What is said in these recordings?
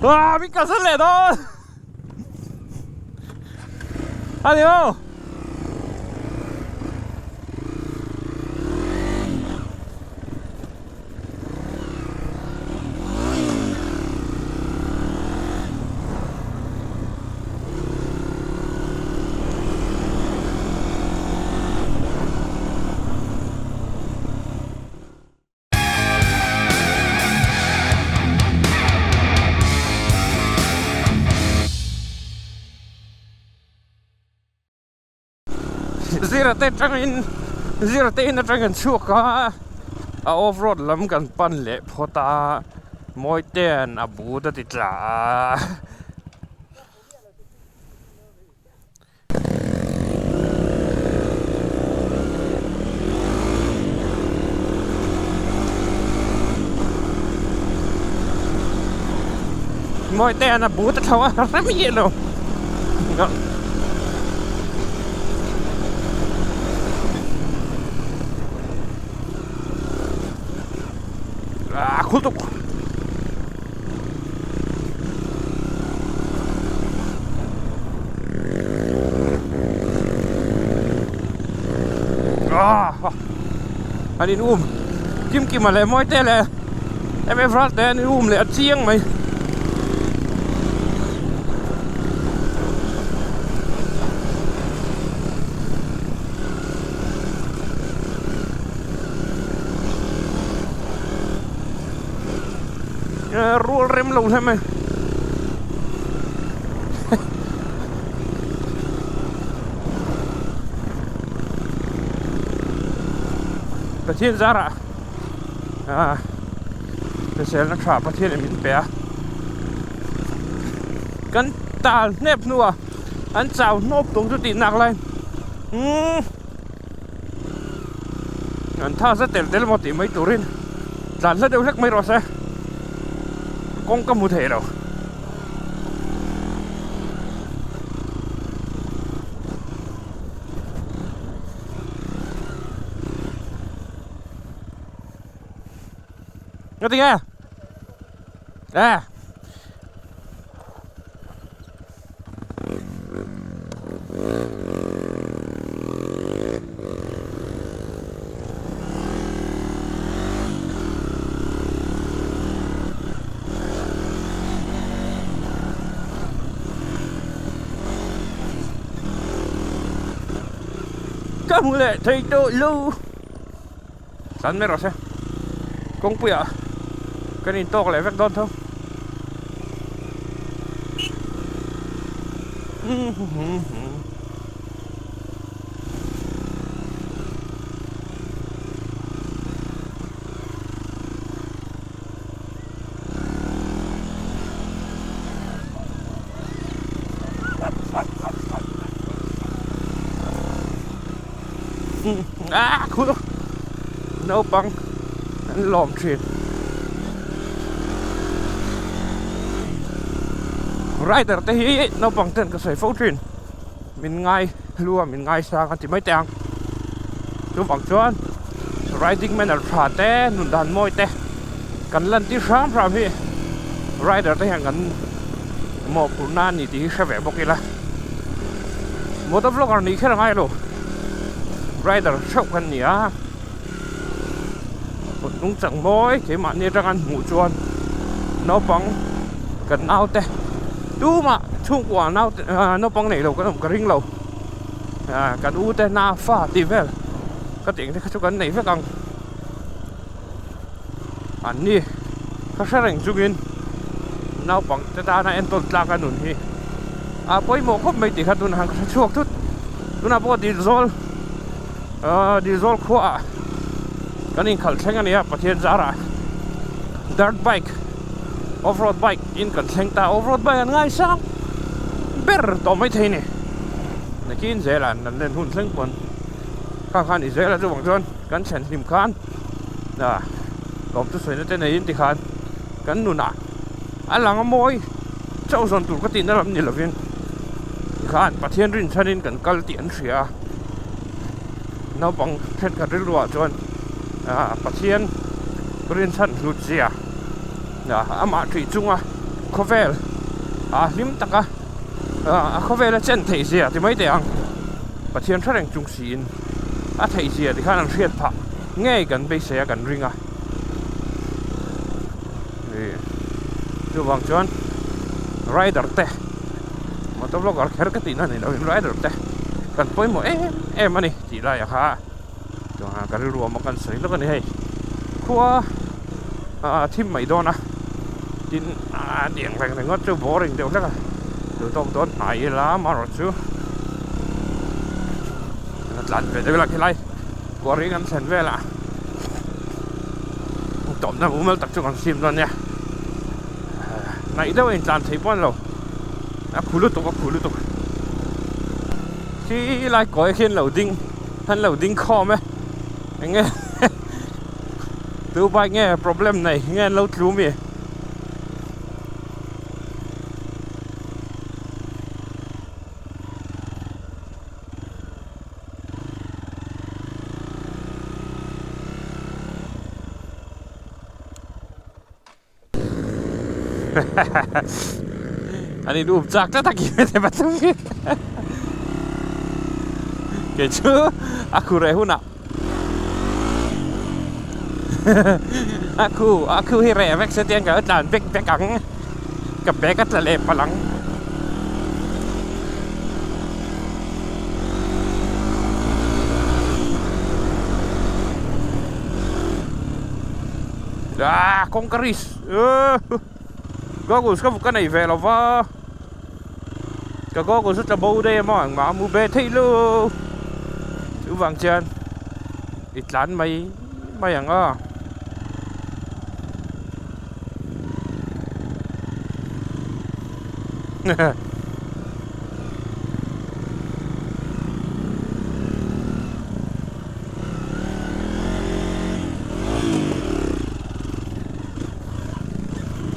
Ah min kalsan leh dawn a ni maw Zira te atangin zira te in atang kan chhuak a a off road lam kan pan leh phawt a Mawitea'n a but a ti tla a. Mawitea'n a but a thlo a rem nge lo. Ah khul tuk. Ah an in um kim kim a leh mawi te leh em em ral te an in um leh a chiang mai. Rual rem lo hle mai Pathian zarah ah hriselna tha Pathian in min pe a kan tal hnep hnuah an chau hnawp tawng chu tih nak lai umm an tha za tel tel maw tih mai turin tlan hla deuh hlek mai rawh se kawng ka hmu thei lo. Nga tinge e Ka hmu leh thei tawh lo Tlan mai rawh se kawngpuiah kan intawk leh vek dawn tho. Ah khu naupang an lawm thin rider te hi naupang ten ka sawi fo thin min ngai hlua min ngai sang a ti mai teh ang chuvang chuan riding manner tha te nun dan mawi te kan lan tir hram hram hi rider te hian kan mawhphurhna a ni tih hi hre ve bawk ila motor vlogger nih kher a ngai lo rider theuh kan ni a kut hnung chang mawi keimahni atanga an hmuh chuan naupang kan naute tumah chhungkua naute ahh naupang neih loh kan awm ka ring lo ahh kan u te na fa tih vel ka tih ang te kha chu kan nei vek ang an ni ka hre reng chungin naupang te tana enkawl tlak a nun hi a pawimawh khawp mai tih kha tunah khan ka hre chhuak thut tunah pawh Dilzawl ahh Dilzawl khuaah kan inkhalh thleng a ni a Pathian zarah dirt bike off road bike in kan thleng ta off road bike an ngaisang ber tawh maithei a ni nakin zelah an len hun thleng pawn khang khan i zela chuvang chuan kan thlen hlim khan ah lawm chu sawina te neiin tikhan kan nunah a lang a mawi chauh zawn tur ka tihna lam ni lovin tikhan Pathian rinchhanin kan kal tih an hria a naupang thenkhat rilruah chuan ah Pathian rinchhan hlut zia ah amah ṭih chunga. khawvel ah hlim taka a khawvela chen theih zia ti mai teh ang Pathian hre reng chung siin a theih zia tikhan an hriat phah ngei kan beisei a kan ring a ih chuvang chuan rider te motor vlogger kher ka tihna ni loin rider te kan pawimawh em em a ni tih laiah kha chuan ka rilru awm a kan sawi lawk a ni hei khua ah thim mai dawn a tin ah tiang reng ringawt chu boring deuh hlek a duh tawk dawn hnai ila amaherawhchu a tlan ve deuh ila khilai quarry kan thlen velah tawpna mumal tak chu kan sim dawn nia hnaih deuh a intlan theih pawh a ni lo a khu lutuk a khu lutuk khi lai kawi khi an lo ding an lo ding khawm e eng nge tu bike nge problem nei nge an lo tlu mi. An in up chak tlat a ki ve te pathum hi kei chu a khu reh hunah a khu a khu hi reh vek se tiang ka lo tlan vek vek ang ka bag a tla leh palh ang. Ah kawngka risk goggles ka ka nei ve lo va ka goggles a tla bo daih emaw engmah a mu ve theih lo chuvang chuan i tlan mai mai ang a.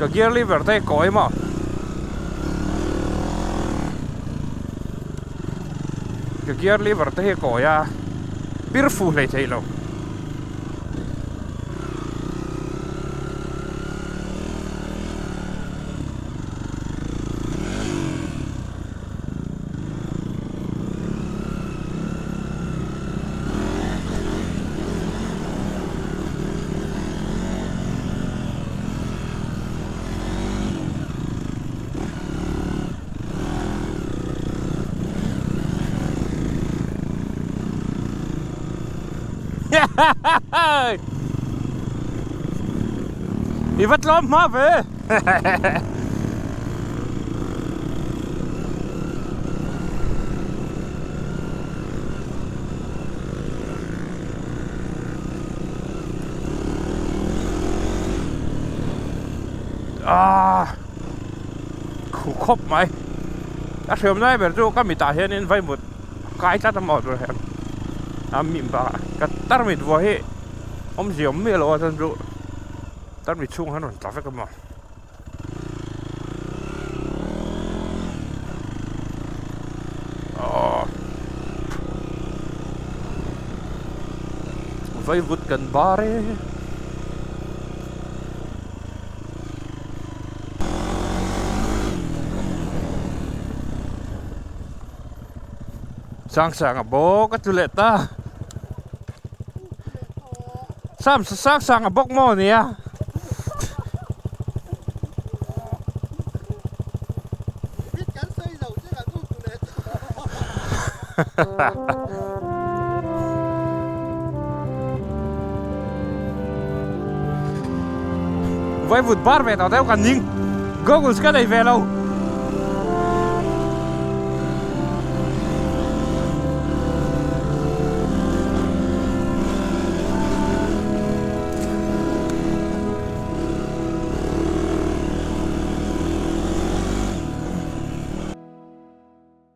Ka gear lever te kawi maw Ka gear lever te hi kawi a pir fu hlei thei lo. I va tlawm hma ve. Ah khu khawp mai a hriam lai ber chu ka mitah hianin vaimut kai tlat a maw tur hian a mim bakah ka tarmit vuah hi awmzia awm miah lo a chuan chu tarmit chhungah hian rawn tla vek a maw. Vaivut kan bar e. Sang sang a bawk a tlu leh ta. Sam sang sang a bawk maw nia. Vaivut bar ve tawh deuh ka ning goggles ka nei ve lo.